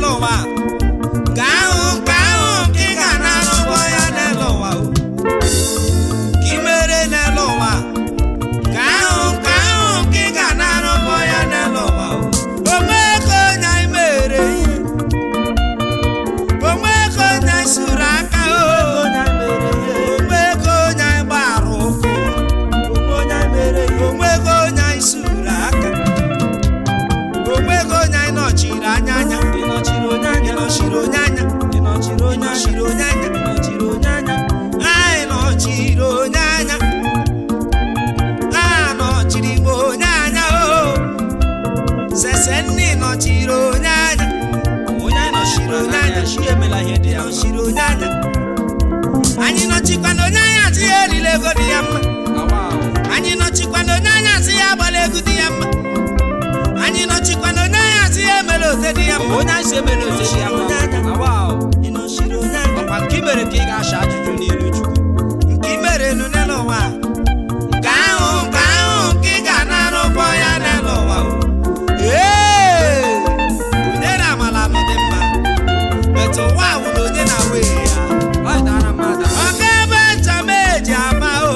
n'elu ụwa, nke ahụ nke ahụ ka ị ga na-arụ ụgwọ ya n'elu ụwa o. Ka ị mere n'elu ụwa, nke ahụ nke ahụ ka ị ga na-arụ ụgwọ ya n'elu ụwa o. Onwego onye anyị mere ihe, onwego onye anyị suru aka o, onwego onye anyị gbara ụkwụ, onwego onye anyị suru aka, onwego onye anyị nọchiri anya anya. Ị nọchiri onye anya. Ị nọchiri onye anya. Ị nọchiri Ị onye anya. nọchiri onye anya. Ị nọchiri onye anya. Anyị nọchiri onye anya, a nọchiri m onye anya o, sese nne nọchiri onye anya. Onye anyị nọchiri Onye anya anya. chi emela ihe dị ya mma. Nọchiri onye anya, anyị nọchikwana onye anya sị ya erila ego dị ya mma. Awa ahụ. Anyị nọchikwana onye anya sị ya agbala egwu dị ya mma. Anyị nọchikwana onye anya sị ya emela ote dị ya mma. Onye anyị si emela ote dị ya mma. Onye anya. Awa ahụ. Ị nọchiri onye anya. Ọkwa nke i mere ka ị ga-asha ajụjụ n'iru Chukwu. Nke i mere nụ n'elu ụwa, nke ahụ nke ahụ nke ị ga na-arụ ụgwọ ya n'elu ụwa o. Ee, onye na amala nụ dị mma, metụ ụwa wụ na onye na-awe ya. Ọ dara mmadụ. Ọka ebe ncha m eji ama o.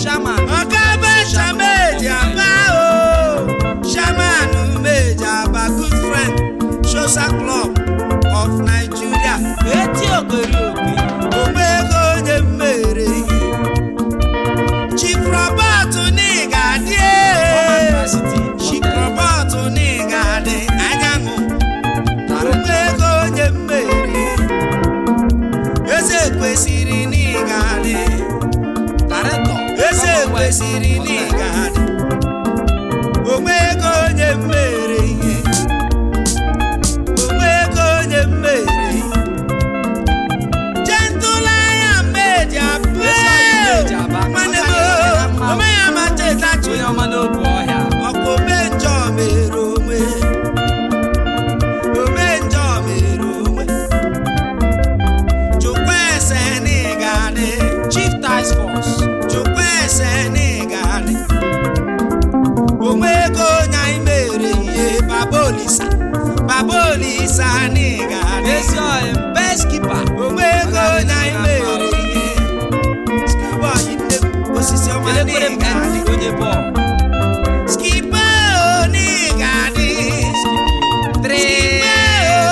Shaman. Ọka ebe ncha m eji ama o. Shaman m eji aba, good friend, Social Club of Nigeria. Eti ogori ogbe. Onwego onye mmere ihe. Chief Robert Nigadi. University. Chief Robert Nigadi anyanwụ. Onwego onye mmere. Eze kwesịrị Nigadi. Director. Eze kwesịrị Nigadi. Onwego onye mmere ihe. Onwego onye mmere ihe. Gentleman meji Ezi anyị meji aba. nwanne m, Maka ome ya ma cheta chi. Onye ọma n'obu ọhịa. Ọkwa ome njọ mere onwe, ome njọ mere onwe. Chukwu ese n'ịgadị. Chief Task Force. Chukwu ese n'ịgadị. Onwe ego onye anyị mere ihe. Baba Olisa, Baba Olisa n'ịgadị. Ezi ọyị m, best keeper. Onwe ego onye anyị mere ihe. Skiba nne m, osisi ọma Elekwere m n'ịgadị. Andy onye bọọlụ. Skiba n'ịgadị. Three Skiba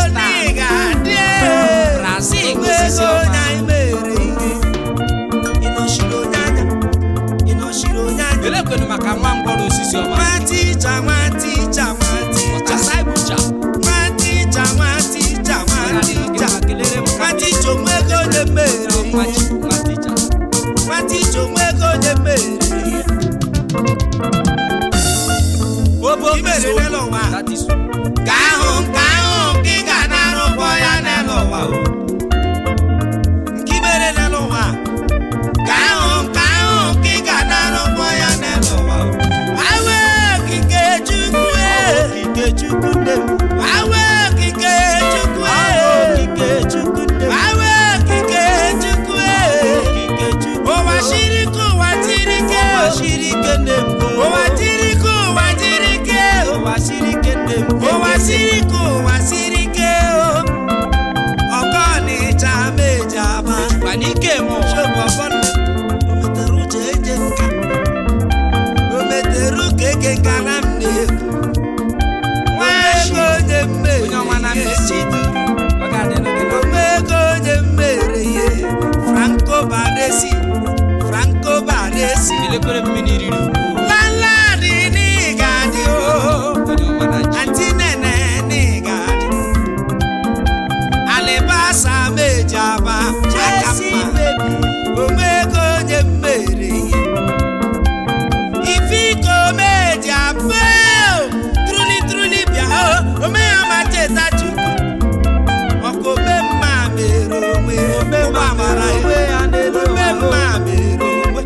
star. n'ịgadị. Brazil Onwe osisi ego onye ọma. anyị mere ihe. Ị nọchiri onye anya, ị nọchiri onye anya. Elekwenu maka nwa mgbọrọ osisi ọma. Nwa ticha, nwa ticha, nwa ticha. Ọchasai bụcha. Nwa ticha, nwa ticha, nwa ticha. Kelere m Nwa ticha, onwe ego onye mere nwa ihe. nwa ticha. Nwa ticha, onwe ego onye mere ihe. Obo I mere n'elu ụwa. That is Nke ahụ nke ahụ nke ị ga na-arụ ụgwọ ya n'elu ụwa o. Nke i mere n'elu ụwa, nke ahụ nke ahụ nke ị ga na-arụ ụgwọ ya n'elu ụwa o. Awe okike Chukwu e. Okike Chukwu nne m. Awe okike Chukwu e. Okike Chukwu nne m. Awe okike Chukwu e. Okike Chukwu. Ụwa siri ike, ụwa siri ike. Ụwa siri ike nne m. Ụwa siri ike, ụwa siri ike. Ụwa siri ike nne m. Ụwa siri ike, ụwa siri ike o. Ọkọ n'ịcha meji ama. Mana ike m ụwa. Shobọbọ o metere uche eje nka, o metere ụka eke nka na m na-ekwu. Nwa ego onye mmeri Onye ọma na ihe. Mbaise. Ọ ga-adị gị na mma. Onwe ego onye mmeri ihe. Franco Baresi, Franco Baresi. Elekwere m mmiri riri ugwu. Landlord n'ịgadị o. Onye ọma na ji. Aunty Nene n'ịgadị. Alibasa meji aba aka Chelsea mma. baby. Onwe ego onye mmeri ihe. Ifiko meji aba o. Truly truly bịa o. Ome ya ma cheta Chukwu. Ọkụ ome mma mere onwe. Ome mma mara Onwe ya. ya n'elu Ome ụwa. mma mere onwe.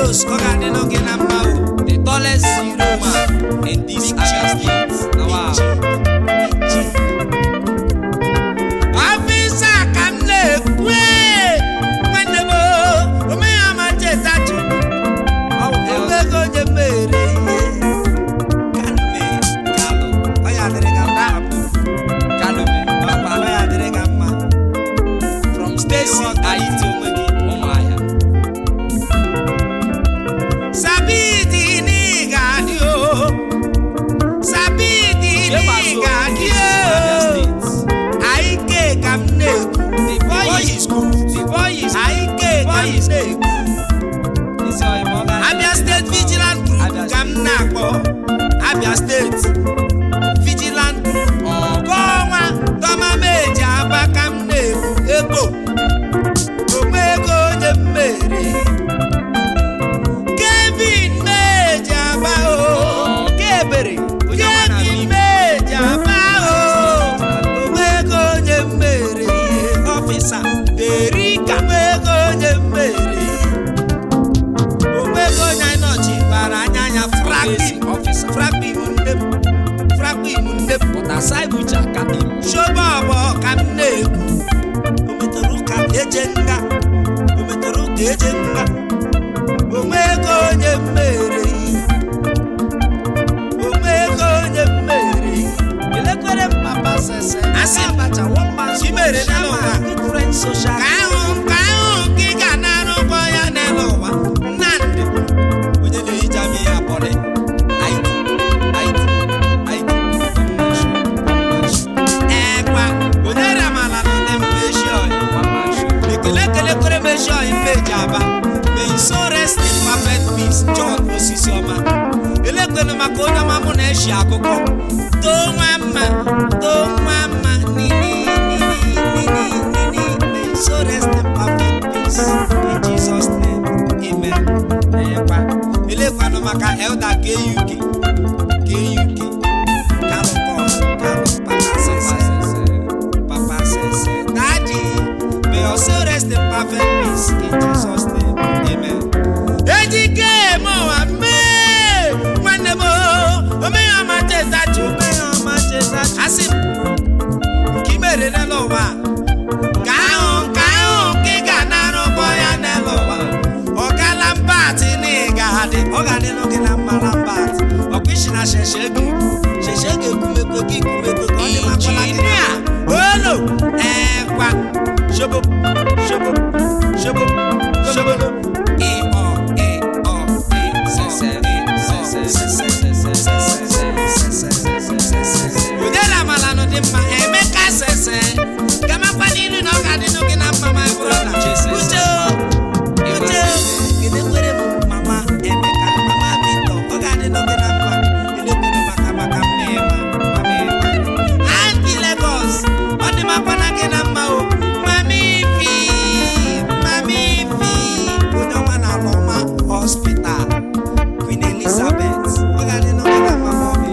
Rose, ọ ga-adịnụ gị na mma o. The tallest woman in this Abia State. Na wow. Ọfịsa ka m na-ekwu ee, nwanne m o, ome ya ma cheta Chukwu. Enweghị onye mere ihe. Kalume, Kalu, ọ ya adịrị gị mma. Kalume. Papa, ọ ya adịrị gị mma. From Stacy Ayiti onwe gị Ụmụahịa. Sabidi n'ịga adị o. Sabidi n'ịga adị Abia o. State. Aike ka m na-ekwu. The boy is good. The boy is Aike ka m na-ekwu. Isi ọyị ma ọ ga-adị Abia State Vigilant Group ka m na-akpọ. Abia State Vigilant Group. Ọgọ ọnwa dọma meji aba ka m na-ekwu ego. Onwe ego onye mmeri. Kevin meji aba o. Kebere. Onye ọma na-abịa Kevin ime. meji aba o. Onwe ego onye mmeri. Ọfịsa Derika. Onwe ego onye mmeri. Onwe ego onye anyị nọchi gbara anya ya Stacy frakpim. officer. Frakpim nne m. Frakpim nne m. But aside uche aka imo. Shoba ọbọ ka m na-ekwu. O metụrụ ụka eje nga. O metụrụ ụka eje nga. Onwe ego onye mmeri. Onwe ego onye mmeri. Elekwere m papa sese. Asị m, Abacha one man Chi mere n'elu ụwa. Good friend social. Ka ahụ ka ahụ ka ị ga na-arụ ụgbọ ya n'elu ụwa. Nnamdị. Onye na-ehicha m ihe abọrị. IT, IT, IT. One man show, one man show, Ekwa. Onye ramala na ndị mmechi ọyị. one man show. Ekele kelekwere mechi ọyị mmeji aba. May you so rest in perfect peace, John Osisioma. Elekwenu maka onye ọma mụ na-eshi akụkọ. Too nwa mma, too nwa mma, nini, nini, nini, nini. May you so rest in perfect peace. In Jesus' name, amen. Ekwa. Elekwanụ maka Elder KUK, KUK, Kalu Paul, Kalu Papa Sese. Papa says, Daddy, may your soul rest in perfect peace in Jesus' name. Amen. Ejike mụ ame nwanne m o, ome ya ọma cheta Chukwu. Asị m, nke i mere n'elu ụwa, ka ahụ ka ahụ ka ị ga-anara ụgwọ ya n'elu ụwa. Ọ gala mbatị na ị ga-adị, ọ ga-adịnụ gị na mma na mbatị. Ọkwa isi na sheshe ga-ekwu, sheshe ga-ekwumekwe ka ikwumekwe ka ọ dị makwala gị na olo ekwa shobo shobo shobo shobo ị ọ ị ọ ị ọ Sese, ị ọ sese, sese sese, sese, sese, sese. udere amala nụ dị mma emeka sese gamakwa n'iru na ọ ga-adịnụ gị na mma my brother. Uche o, uche o, kenekwere m mama Emeka, mama Victor, ọ ga-adịnụ gị na mma. Elekwere maka maka mmema, mama Emma. Aunty Lagos, ọ dị makwana gị na mma o. Mama Ifi, mama Ifi, onye ọma na Alọma Hospital, Queen Elizabeth, ọ ga-adịnụ gị na mma ma ọ bụ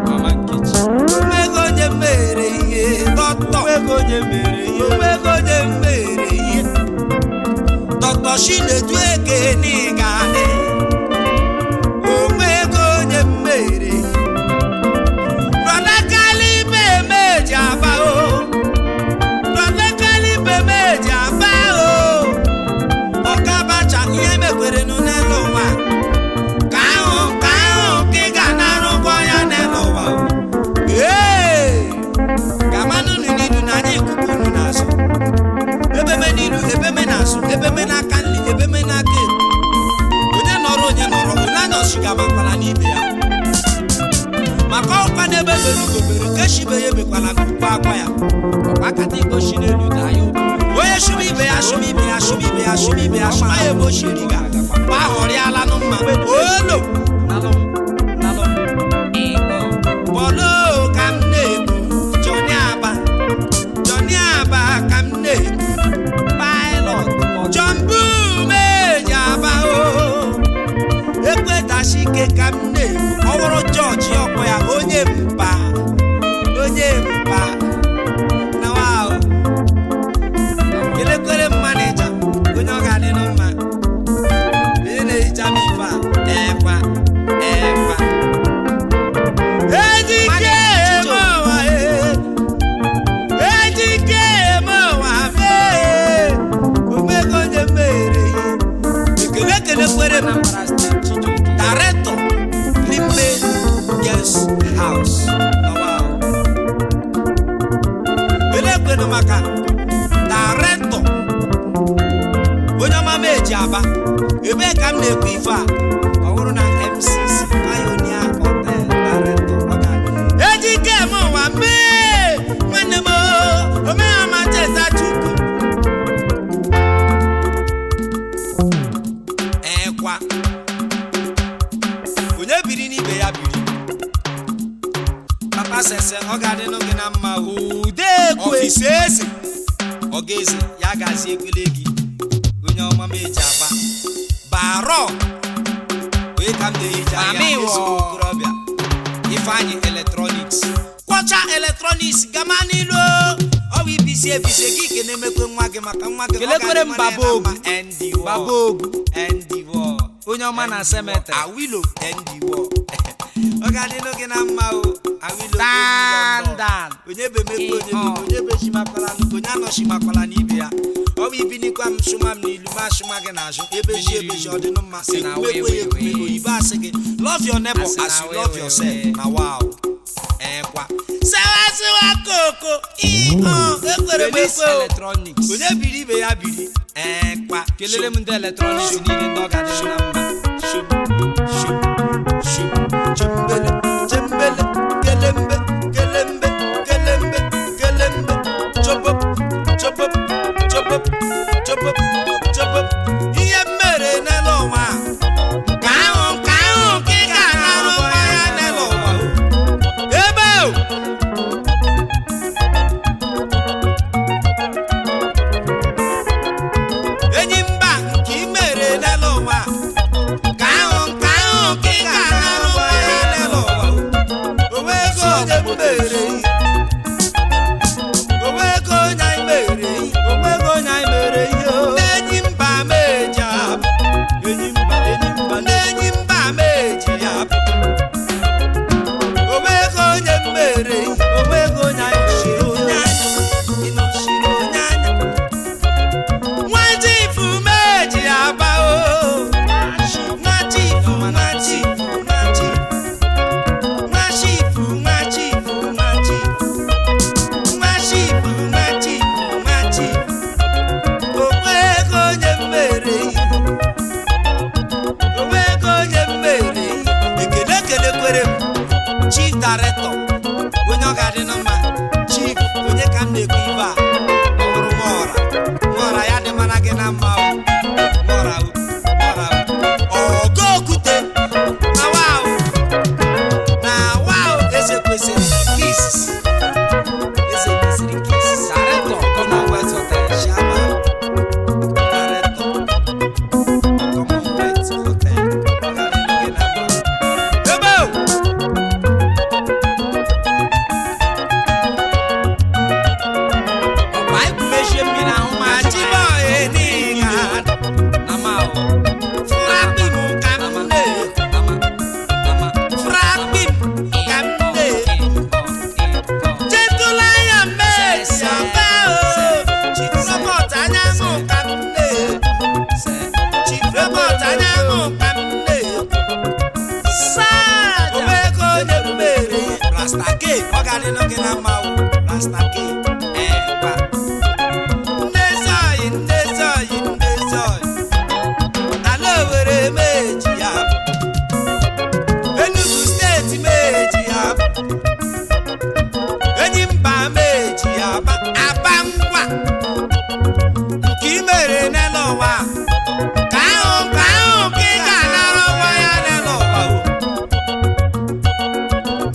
Mama Nkechi. omego onye mere ihe dọkịta Onwego onye mere ihe. omego onye mere ihe dọkịta Chinedu Eke n'ịgadị omego onye mere brọda Kalibe meji aba o brọda Kalibe meji aba o ọkabacha ihe mekwerenụ n'elu ụwa ka ahụ ka ahụ ka ị ga-anara ụgwọ ya n'elu ụwa o. Ee! Ka mmanụ nụ n'ilu na anya ikuku unu n'azụ ebeme n'ilu ebeme n'azụ ebeme n'aka nri ebeme n'aka ekpe onye nọrọ onye nọrọ onye anya ọchigamakwala n'ibe ya maka ọkwa n'ebe bere ugobere ka eshibe ya ebekwala nkukwu akwa ya. Ọkwa akata igbo si n'elu daa ya obi. Onye shụma ibe ya shụma ibe ya shụma ibe ya shụma ibe ya shụma ya ebe o shiri ga mgbe ahụ ọrịala nụ mma olo. Nalụ m, nalụ m. Ị ọ. Bọlụ ka m na-ekwu Johnny Aba, Johnny Aba ka m na-ekwu. Pilot. John Boom eji aba o ekwetasi ike ka m na-ekwu ọ bụrụ jọji ọkpọ ya onye mpa onye mpa na wa o elekwere m manija onye ọ ga-adị na mma onye na-ehicha m na-ekwukwenụ maka director onye ọma m eji aba. Ebee ka m na-ekwu ife a? Ọ bụrụ na MCC Pioneer Hotel director, ọ ga-adị. Ejike m ụwa mee nwanne m omeamacheta Chukwu ekwa onye biri n'ibe ya biri. Papa sese, ọ ga-adịnụ gị na mma o. Udekwe. Ọfisi eze ọ ga-eze ya gazi ekwele gị, onye ọma m eji aba barọ, onye ka m na-ehicha Mami ya wọ. ezigbo okorobịa Ifeanyị Electronics, kwọcha Electronics, gama n'ilu ọ bụ ibisi ebise gị ke na-emekwe nwa gị maka nwa gị. Ọ Kelekwere m ga-adị mara ya Baba na Ogu. mma. ND Baba Ogu. ND Onye ọma na cemetery. Awilo ND ọ ga-adịnụ gị na mma o, Awilo. Dandan. Onye bụ emekpe, onye bụ onye bụ echimakwala, onye anọchimakwala n'ibe ya. Ọ bụ ibinikwa m sụma m n'ilu ma sụma gị n'azụ, ebeji ebeji ọ dịnụ mma. Asị na ekwumekwe wee ya ekwumekwe wee. oyibo asị gị love your neighbor Asị na as you wee love wee yourself. wee. Na wow, ekwa sewasiwa koko ịọ ekwere m Release ekwe o. Electronics. Onye biri ibe ya biri ekwa. Kelele m ndị electronics niile, ndị ọ ga-adịrị na mma. Shum, shum, shum, chembele, chembele, kelembe, kelembe, kelembe, kelembe, chopop, chopop, chopop, chopop, chopop. Ihe m mere n'elu ụwa, ka ahụ ka ahụ ka ị ga-anarụ ụgwọ ya n'elu ụwa o. Ebe o! Enyi mba nke i mere n'elu ụwa, ka ahụ ka ahụ ka ị ga-anarụ ụgwọ ya n'elu ụwa o. Onwe ego onye m mere ihe. Onwe ego onye anyị mere ihe. Onwe ego onye anyị mere ihe o. Ndị enyi mba meji abụ. Enyi mba, enyi mba. Ndị enyi mba meji abụ. Onwe ego onye m mere ihe. Onwe ego onye anyị mere Shiri ihe onye o. anya, ịnọchiri onye anya. Nwa chifu meji aba o. Nwa chifu, nwa chifu, nwa chifu. Nwa chifu, nwa chifu, nwa chifu. Nwa chifu, nwa chifu, nwa chifu. Onwe ego onye mere ihe. Onwe ego onye mere ihe. Ekele kelekwere m Chief Director, onye ọ ga-adị na mma. Chief, onye ka m na-ekwu ibe a? Ọ bụrụ nwaọra, nwaọra ya dị mara gị na mma o. Nwaọra o, nwaọra o. Ọgọ okwute na wa o, na wa o. Eze kwesịrị kiss, eze kwesịrị kiss. Director Commonwealth Hotel. Shama Director Commonwealth Hotel, ọ ga-adị gị na mma. Ebe o! Ọkwa anyị kwumechie mmiri ahụ ma Achịbọyị n'iga na ma o. Frapim ka m Nama, na-ekwu. nama, nama. Frapim ka m na-ekwu. Chetụla ya mmeji aba o. Chief Robert Anyanwụ ka m na-ekwu. Chief Robert Anyanwụ ka m na-ekwu. Saja. Onwe ego onye m mere. Rasta K, ọ ga-adịnụ gị na mma o. Rasta K, ekwa. Nne Zọyị, nne Zọyị, nne Zọyị. Ala Owerri meji ya bụ. Enugu steeti meji ya bụ. Enyi mba meji ya ba. Aba ngwa. Nke i mere n'elu ụwa. Ka ahụ ka ahụ ka ị ga-anara ụgwọ ya n'elu ụwa o.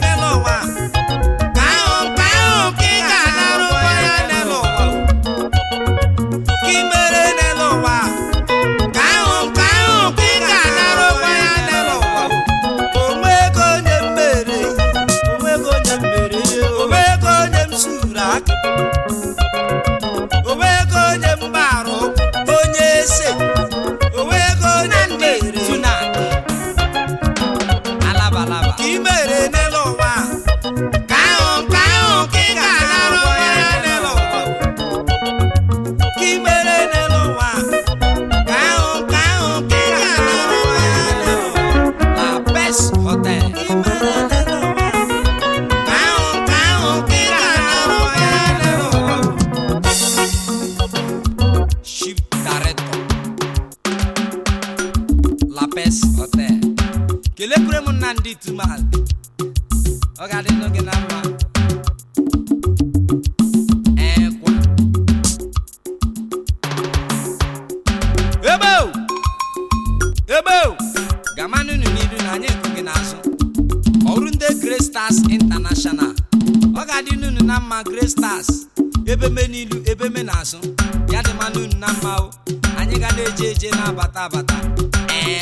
N'elu ụwa. Ka ahụ ka ahụ ka ị ga-anara. Great Stars, ebe me n'ilu ebe me n'azụ ya dị mmanụ unu na mma o. Anyị ga na-eje eje na-abata abata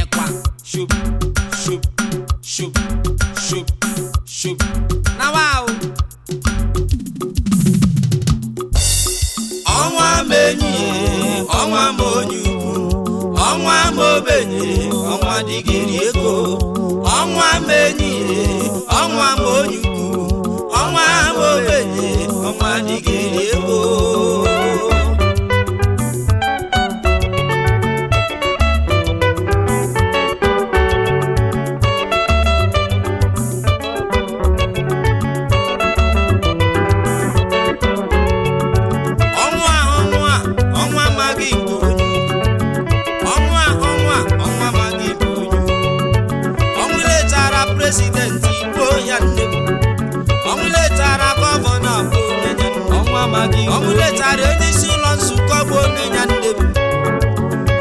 ekwa shup shup shup shup shup nawa o. Ọnwa m enyi, ọnwa m onye ukwu, ọnwa m ogbenye, ọnwa dịgịrị ego. Ọnwa m enyi, ọnwa m onye ukwu, ọnwa m ogbenye, ọnwa dịgịrị ego. Ọnwa ọnwa ọnwa amaghị nke onye ukwu. Ọnwa ọnwa ọnwa amaghị nke onye ukwu. Ọnwụ letara president igbo ya nne m. Ọnwụ letara gọvanọ bụ onye ya nne m. Ọnwa amaghị nke Ọnwụ letara onye isi ụlọ nzukọ bụ onye ya nne m.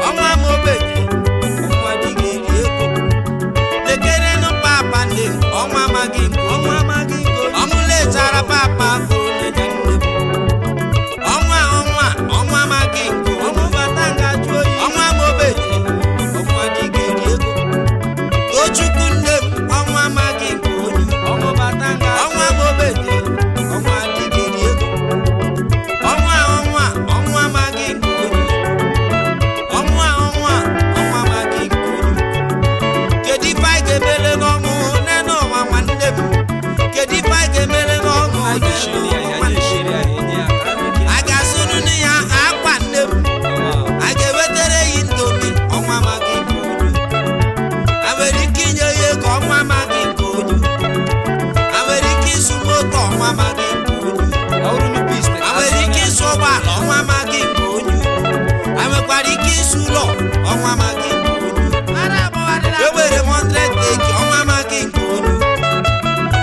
Ọnwa m ogbenye, ọnwa dịghị eri ego. Lekerenụ papa nne m, ọnwa amaghị nke ọnwa amaghị nke onye. Ọnwụ letara papa bụ onye ya nne m. Ọnwa ọnwa ọnwa amaghị nke onye. Ọnwụ bata nga jụ oyi. Ọnwa m ogbenye, ọnwa adịghị eri ego. Tochukwu nne m, ọnwa amaghị nke onye. Ọnwụ bata nga Ọnwa m ogbenye, ọnwa adịghị eri ego. Ọnwa ọnwa ọnwa amaghị nke onye. Ọnwa ọnwa ọnwa amaghị nke onye. Kedu ife anyị ga-emele n'ọnwụ n'elu ụwa nwanne m? Kedu ife anyị ga-emele n'ọnwụ anyị n'elu ga-eshiri ya ụwa ya nwanne m? ga-eshiri ya enye ya ka anyị A ga-azụrụ nne ya akwa nne m? A ga-ewetere ya indomi? Ọnwa amaghị nke onye. A nwere ike inye ya ego? Ọnwa amaghị nke onye. A nwere ike ịzụ moto? Ọnwa amaghị nke onye. Ọ bụrụ na pist A nwere ike ịzụ ụgbọala? Ọnwa amaghị nke onye. A nwekwara ike ịzụ ụlọ? Ọnwa amaghị nke onye. Ewere m 100 teki, ọnwa amaghị nke onye.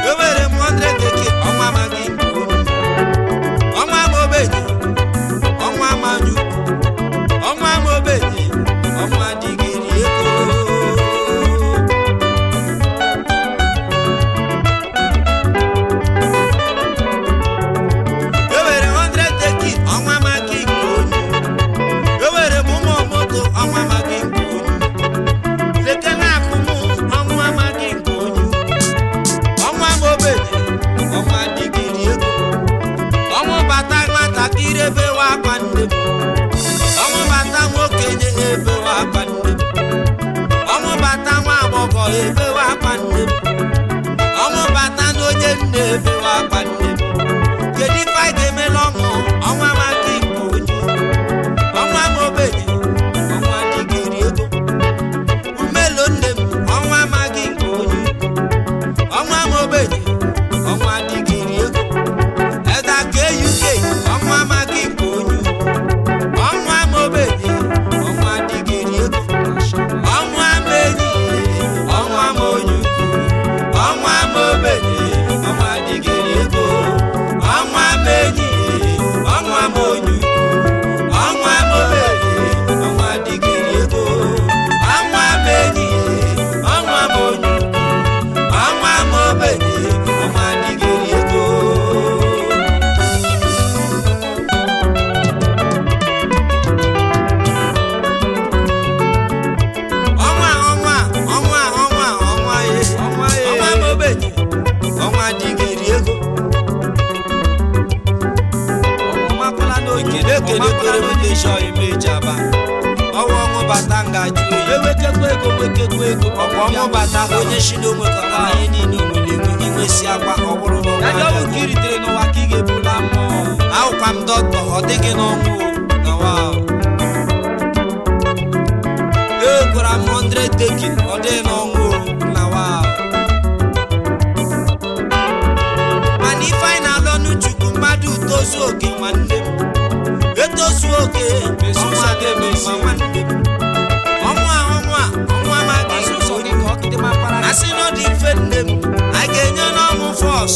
Ewere m 100 teki, ọnwa amaghị nke onye. Ọnwa m ogbenye, ọnwa amaghị ukwu. Ọnwa m ogbenye, ọnwa adịghị eri ego. Ewere 100 teki, ọnwa amaghị nke onye. Ewere m ụmụ moto, ọnwa amaghị nke onye. Leke na-akụ m, ọnwa amaghị nke onye. Ọnwa m ogbenye, ọnwa adịghị eri ego. Ọnwụ bata nwatakịrị ebewe akwa nne m. Ọnwụ bata nwokenye ebewe akwa nne m. Ọnwụ bata nwa agbọghọ ebewe akwa nne m. Ọnwụ bata n'onye nne ebewe akwa nne m. Kedu ife anyị ga-emela ọnwụ? Ọnwa amaghị nke onye. Ọnwa m ogbenye, ọnwa adịghị eri ego. Umelo nne m, ọnwa amaghị nke onye. Ọnwa m ogbenye, ọnwa adịghị eri ego. Elda KUK, ọnwa amaghị nke onye. Ọnwa m ogbenye, ọnwa adịghị eri ego. Ọnwa m enyi, ọnwa m onye ukwu. Ọnwa m ogbenye, ọnwa adịghị eri ego. Ọnwa m enyi, ọnwa m onye ukwu. Ọnwa m ogbenye, ọnwa adịghị eri ego. Ọnwa m enyi, ọnwa m onye ukwu. Ọnwa m ogbenye, ọnwa adịghị eri ego. Ọnwa ọnwa ọnwa ọnwa ọnwa ye. Ọnwa ye. Ọnwa m ogbenye, ọnwa adịghị eri ego. Ọmakwala n'oge Ekele ọmakwala kwere m n'oge ndị chọọ ime eji aba. Ọnwa ọnwụ bata nga jụ oyi. Ewekekwa ego nwekekwa ego. Ọkwa ọnwụ bata onye shi na onwekọtara ihe niile o nwere enwe inwesi akwa ọ bụrụ na Ya ọnwa dị ọnwụ agaghị. nke i ritere n'ụwa ka ị ga-ebula mmụọ. Ahụkwa m dọkịta, ọ dịghị n'ọnwụ o, na wa o. Ekwara m 100 tekin, ọ dịghị n'ọnwụ o, na wa o. Mana ife anyị na-alụ n'Chukwu mmadụ tozu oke nwanne m. Etozu oke, ọnwa adịghị mma nwanne m. Ọnwa ọnwa ọnwa amaghị Asụ nke ụzọ onye. gị ka ọ kịdị mapara gị. Asị na ọ dị mfe nne m, a ga-enye n'ọnwụ fọs.